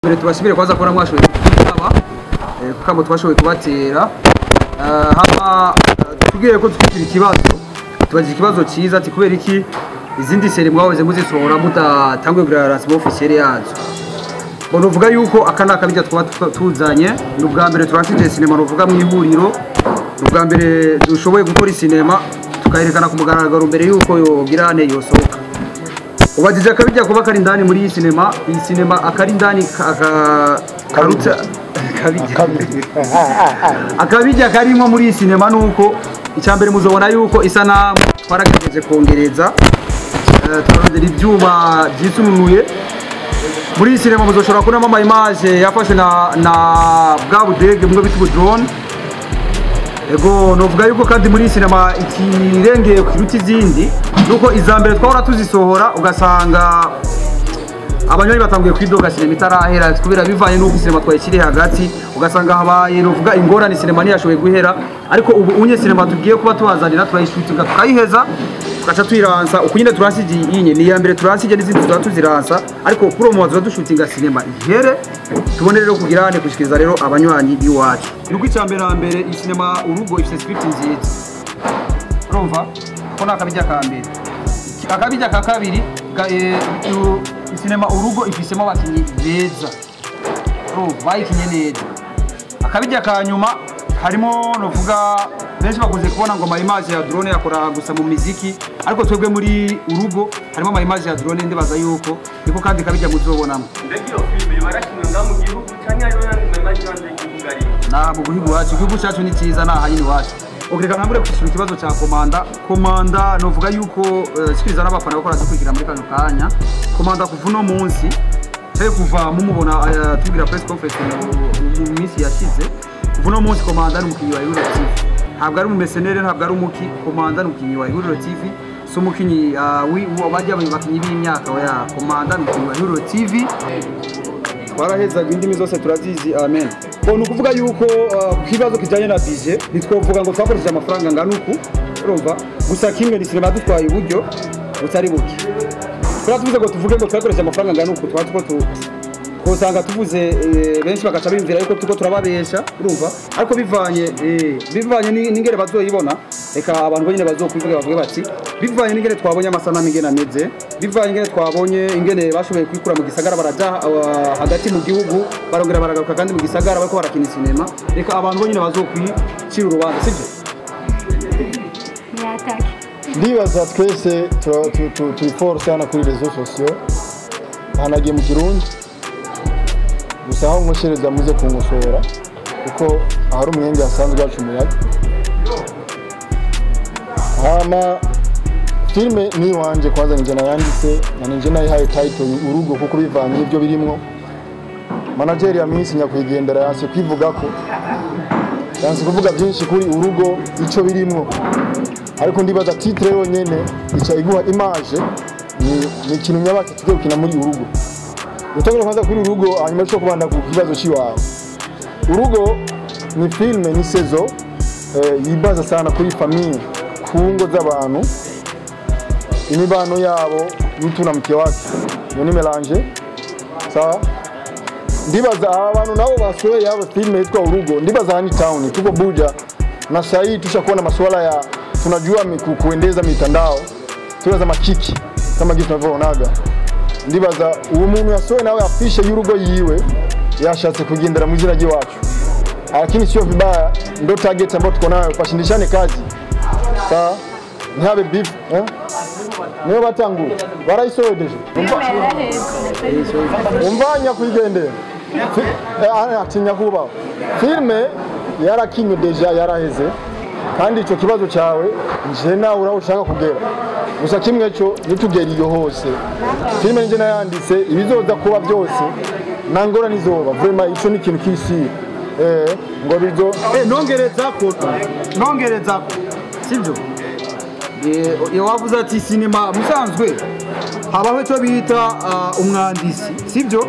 Mbere tubashimire kwanza kubona mwashoboye kwitaba kuko twashoboye kubatera. Hama tubwiye ko twikira ikibazo, tubaje ikibazo cyiza ati kubera iki izindi série mwahoze muzisohora mudatanguye kugira lancement officiel yazo? Bon, uvuga yuko aka ni akabijya twaba tuzanye. Ni ubwa mbere turashije sinema, ruvuga mu ihuriro, ni ubwa mbere dushoboye gukora isinema tukayerekana ku mugaragaro mbere yuko yogirane yosohoka. Ubajije akabijya kuba kari indani muri iyi sinema. Iyi sinema akari indani karutsa akabijya, akabijya karimo muri iyi sinema nuko icya mbere muzobona yuko isanamu twaragerageje kongereza, turarondera ibyuma byisununuye. Muri iyi sinema muzoshobora kubonamo ama image yafashwe na bwa budege bumwe bita drone. Ego, novuga yuko kandi muri iyi sinema ikirengeye kiruta izindi nuko iza mbere twahora tuzisohora ugasanga abanywanyi batanguye kwidoga sinema itarahera, kubera bivanye n'uko sinema twayishyiriye hagati, ugasanga habaye, novuga, ingorane, sinema ntiyashoboye guhera. Ariko ubu unye sinema tugiye kuba tubazanira turayishutinga tukayiheza, tugaca tuyiransa uko nyine turansije. Iyi ni iya mbere turansije, n'izindi tuba tuziransa, ariko kuri uwo muwazi dushutinga sinema ihere, tubone rero kugira ane gushikiriza rero abanywanyi iwacu. Nuko icya mbere na mbere, iyi sinema Urugo ifite script nziza, urumva ko ni akabijya ka mbere. Akabijya ka kabiri, isinema Urugo ifisemo abakinnyi beza, urumva bayikinye neza. Akabijya ka nyuma harimo, novuga, benshi bakunze kubona ngo ama image ya drone yakora gusa mu miziki, ariko twebwe muri Urugo harimo ama image ya drone. Ndibaza yuko niko kandi kabijya muzobonamo. Mbega iyo filime yoba yarakinwe ngaha mu gihugu canke hariho n'ayandi ma image hanze y'igihugu arimo? Na mu gihugu iwacu, igihugu cyacu ni cyiza, ni ahanyine iwacu. Ok, reka ntangure kwishyura ikibazo cya Komanda. Komanda, novuga yuko sikiriza n'abafana bakora dukurikira muri kano kanya, Komanda kuva uno munsi cyangwa kuva mumubona tubwira press conference mu minsi yashize, kuva uno munsi Komanda ni umukinnyi wa Ihuriro TV. Ntabwo ari umumercenaire, ntabwo ari umuki. Komanda ni umukinnyi wa Ihuriro TV, si umukinnyi bajya mu bakinnyi b'imyaka. Oya, Komanda ni umukinnyi wa Ihuriro TV. Twarahezaga indimi zose turazizi, amen. Bon, ni ukuvuga yuko ku kibazo kijyanye na budget ntitwovuga ngo twakoresheje amafaranga angana uku, urumva. Gusa kimwe ni sinema dutwaye uburyo butari buke. Kubera tuvuze ngo tuvuge ngo twakoresheje amafaranga angana uku, tuba tuko tu twosanga tuvuze, benshi bagaca biyumvira yuko turiko turababesha, urumva. Ariko bivanye n'ingere bazoyibona, reka abantu bonyine bazokwivuga bavuge bati bivanye n'ingene twabonye amasanamu ingene ameze, bivanye ingene twabonye ingene bashoboye kwikura mu gisagara baraja hagati mu gihugu, barongera baragaruka kandi mu gisagara bariko barakina sinema, reka abantu bonyine bazokwicira urubanza, sibyo? Myatake. Ndibaza twese turi fort sana kuri réseaux sociaux. Hanagiye mu Kirundi gusa, aho nkoshereza muze kunkosora kuko ahari umwenge hasanzwe haca umuyaga. Hama filime ni iwanje kwanza, nije nayanditse na nije nayihaye title Urugo, kuko bivanye n'ibyo birimwo. Manager ya minsi nyakwigendera yanse kwivuga ko yanse kuvuga byinshi kuri Urugo ico birimwo, ariko ndibaza titre yonyene ica iguha image ni ikintu nyabaki tugiye gukina muri Urugo. Utangura kwanza kuri Urugo, hanyuma ushobora kubanda ku kibazo ciwawe. Urugo ni filme, ni saison yibaza sana kuri famille, ku ngo z'abantu, imibano yabo, mtu na mke wake. Iyo ni mélange sawa. Ndibaza aba bantu nabo basohoye yabo filme yitwa Urugo, ndibaza hani town tuko Buja na sahii tushakuwa na masuala ya tunajua kuendeza mitandao, tunaza makiki kama jinsi tunavyoonaga. Ndibaza uwo muntu yasohoye nawe afishe y'urugo yiwe yashatse kugendera mu izina ry'iwacu, lakini sio vibaya, ndo target ambayo tuko nayo, pashindishane kazi sawa, ntihabe beef eh? Niyo batanguye barayisohoye déjà. Filime yaraheze. Umva nyakwigendera, ati nyakubahwa, filme yarakinye déjà, yaraheze. Kandi icyo kibazo cyawe nje nawe uraho ushaka kugera, gusa kimwe cyo nitugera iyo hose, filme nje nayanditse, ibizoza kuba byose nta ngorane izoba. Vraiment ico ni ikintu kisi ngo bizo Nongerezako, sibyo? Wavuze ati sinema musanzwe habaho icyo bita umwandisi, sibyo?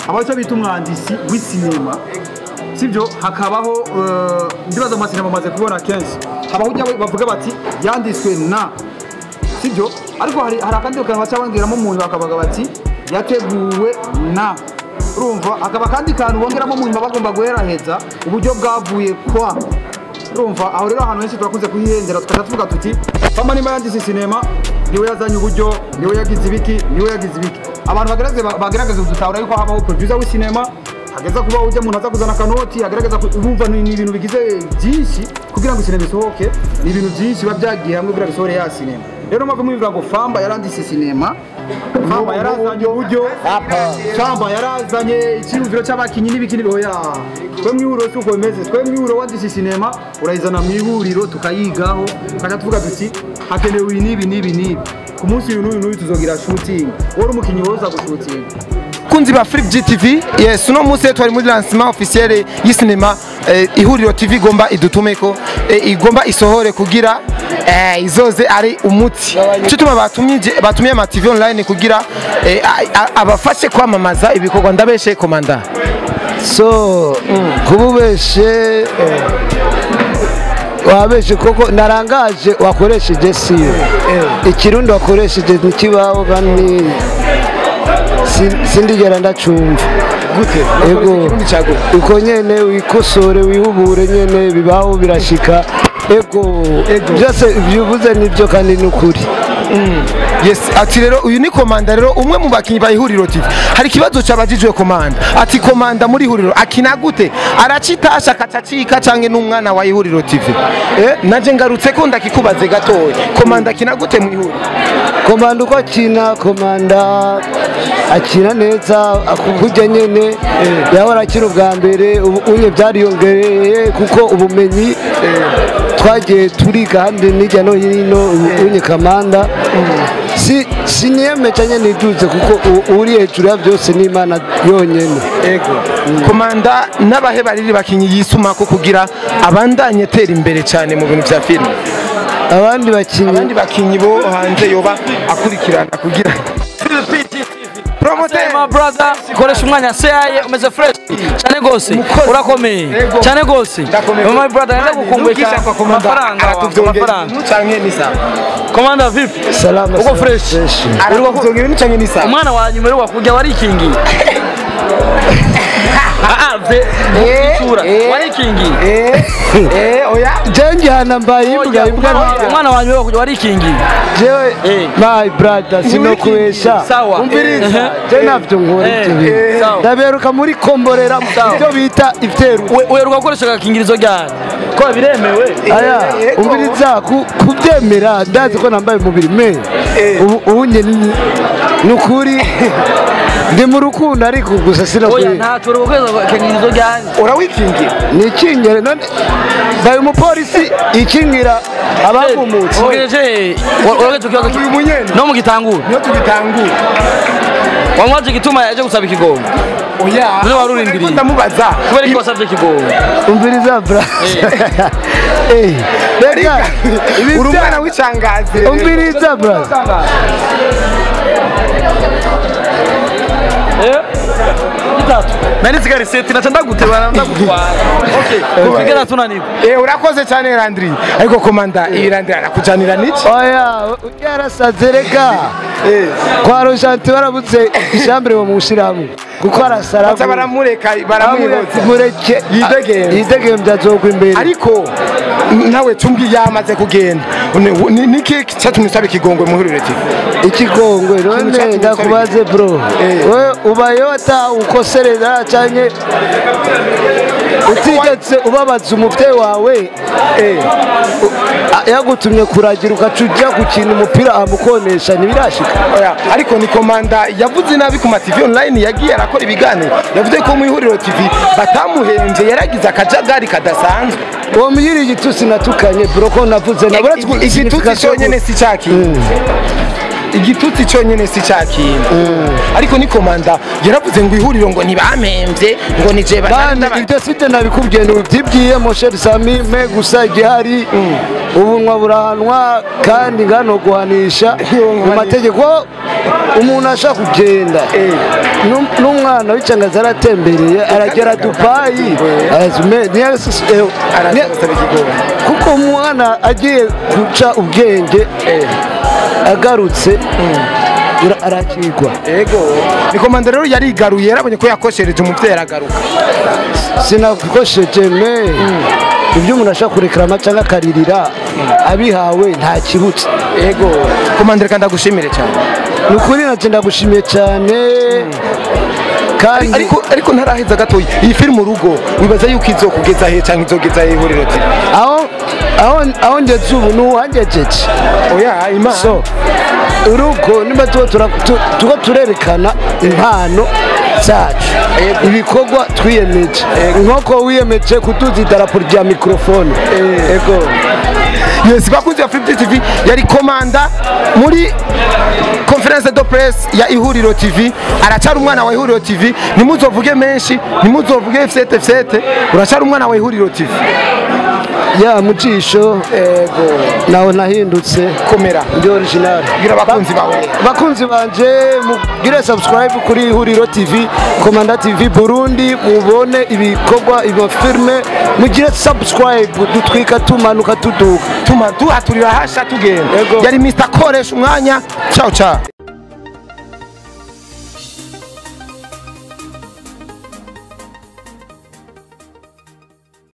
Habaho icyo bita umwandisi w'isinema, sibyo? Hakabaho ndibaza mu masinema maze kubona kenshi habaho ujya bavuga bati yanditswe na, sibyo? Ariko hari akandi kantu baca bongeramo umuntu bakavuga bati yateguwe na. Urumva akaba kandi kantu bongeramo mu nyuma bagomba guheraheza uburyo bwavuye kwa. Urumva aho rero ahantu henshi turakunze kuhihendera tukaza tuvuga tuti Famba nimba yanditse sinema niwe yazanye uburyo, niwe yagize ibiki, niwe yagize ibiki. Abantu bagerageza kudutahura yuko habaho producer w'isinema, hageza kuba ujya umuntu aza kuzana kanoti, agerageza urumva ni ibintu bigize byinshi kugira ngo sinema isohoke, ni ibintu byinshi biba byagiye hamwe kugira ngo isohore ya sinema. Rero mpamvu mwivuga ngo Famba yaranditse sinema, Famba yarazanye uburyo, Famba yarazanye icyiyumviro cy'abakinyi n'ibiki n'ibihoya. Twe mwihuriro si uko bimeze, twe mwihuriro wanditse sinema urayizana mu ihuriro tukayigaho, tukaja tuvuga tuti hakenewe ibi n'ibi n'ibi n'ibi, ku munsi uyu n'uyu n'uyu tuzogira shooting, wowe umukinyi woza gushutinga. Kunzi ba Flip GTV, yes, uno munsi twari muri lancement officiel y'isinema Ihuriro TV igomba idutumeko, igomba isohore kugira izoze ari umuti. Cyo batumye ama TV online kugira abafashe kwamamaza ibikorwa. Ndabeshe komanda. So kububeshe wabeshe koko narangaje wakoresheje siyo ikirundi wakoresheje ntikibaho kandi sindigera ndacumva gute. Ego uko nyene wikosore wihubure nyene bibaho birashika. Ego byose byuvuze nibyo kandi nukuri. Yes, ati rero uyu ni komanda rero umwe mu bakinyi ba Ihuriro TV. Hari kibazo cyabajijwe komanda. Ati komanda muri Ihuriro akina gute? Aracitasha akacacika canke n'umwana wa Ihuriro TV? Naje ngarutse ko ndakikubaze gatoya. Komanda akina gute mu Ihuriro? Komanda uko akina, komanda akina neza akujya nyene yahora akina ubwa mbere, unye byariyongereye kuko ubumenyi twagiye turiga handi n'ijya no hino. Unye kamanda siniyeme cyane niduze kuko uri hejuru ya byose n'Imana yonyene. Ego komanda n'abahe bariri bakinyi yisuma ko kugira abandanye tera imbere cyane mu bintu bya filime. Abandi bakinyi bo hanze yoba akurikirana kugira Promoter my brother, koresha umwanya CI umeze fresh cyane gose, urakomeye cyane gose. My brother ndagukumbuye amafaranga canke ni sawa. Komanda vipi? Salama. Uko fresh? Uriko ibintu canke ni sawa? Umwana wa nyuma uri wakujya warikingi. Warikingi. Oya. Jengi hanambaye imbwa umwana wa nyuma wakujya warikingi. Jewe my brother sinokwesha. Umviriza je navyo nkora ivyo bintu. Ndaberuka muri komborera ibyo bita ivyeru. Uheruka gukoresha agakingirizo ryari? Ko biremewe? Aya umviriza kubyemera ndazi ko nambaye umubiri me. Ubu nge nukuri ndi mu rukundo ariko gusa sinakwiye. Oya ntaco uri gukoresha agakingirizo ryari? Urawikingira? Nikingire none baye umupolisi ikingira abagumutse. Ugejeje urageje kibazo uyu munyene no mu gitangura. No tugitangura. Wamwaje gituma yaje gusaba ikigongo. Oya. None warurindiriye. Ndamubaza. Kubera iki wasavye ikigongo? Umviriza bra. Reka uri umwana w'icangazi. Umviriza bra. Itatu. Nani sigari seti nacha ndagutebana ndagutwara. Okay. Kugera tunanirwa. Urakoze cyane Landry. Ariko komanda iyi Landry arakujanira niki? Oya, yarasaze reka. Kwa Rojanti barabuze ishambere bamushiramo. Kuko arasara. Baca baramureka baramwihoza. Mureke yidegemvya. Yidegemvya azogwa imbere. Ariko nawe tumbwi yamaze kugenda. Niki cyatumye usaba ikigongwe mu Ihuriro TV? Ikigongwe none ndakubaze bro. Wewe ubayeho ata ukosereza cyane utigeze ubabaza umuvyeyi wawe yagutumye kuragira ugaca ujya gukina umupira amukonesha ntibirashika. Ariko ni komanda yavuze nabi ku ma TV online yagiye arakora ibiganiro yavuze ko mu Ihuriro TV batamuhenze yaragize akajagari kadasanzwe. Uwo muyiri igitutsi natukanye bro ko navuze igitutsi cyonyene si cyakintu. Igitutsi cyonyene si cyakintu. Ariko ni komanda yaravuze ngo ihuriro ngo ntibamemvye ngo nije bana ibyo site nabikubwiye n'ubyibwiye Moshe Sami me gusa igihari ubunwa burahanwa kandi ngano guhanisha mu mategeko umuntu ashaka kugenda n'umwana w'icangaza aratembereye aragera Dubai kuko umwana agiye guca ubwenge agarutse Arakigwa. Ego ni komanda rero yarigaruye, yarabonye ko yakoshereje umuvyeyi aragaruka. Sinakosheje me ibyo umuntu ashaka kurekarama cyangwa akaririra abihawe nta kibutse. Ego komanda, reka ndagushimire cyane. Ni ukuri nacyo ndagushimiye cyane kandi Ariko ntaraheza gatoyi, iyi filime Urugo wibaza yuko izokugeza he cyangwa izogeza he Ihuriro TV? Aho ngeze ubu ni uwangejeje. Oya Imana. So urugo niba tuba turerekana impano zacu, ibikorwa twiyemeje, nk'uko wiyemeje kuduza idarapo rya mikorofone. Ego. Yes, bakunzi ba Flip TV, yari komanda muri conférence de presse ya Ihuriro TV. Aracyari umwana wa Ihuriro TV, ntimuzovuge menshi, ntimuzovuge F7 F7, uracyari umwana wa Ihuriro TV. Ya mu jisho. Ego. Nawe nahindutse. Komera. Ndi original. Bwira abakunzi bawe. Bakunzi banje, mugire subscribe kuri Ihuriro TV, Komanda TV Burundi, mubone ibikorwa, ibafilme, mugire subscribe, dutwika tumanuka tuduka. Tuma tuhaturira hasha tugenda. Ego. Yari Mr Koresha umwanya. Ciao ciao.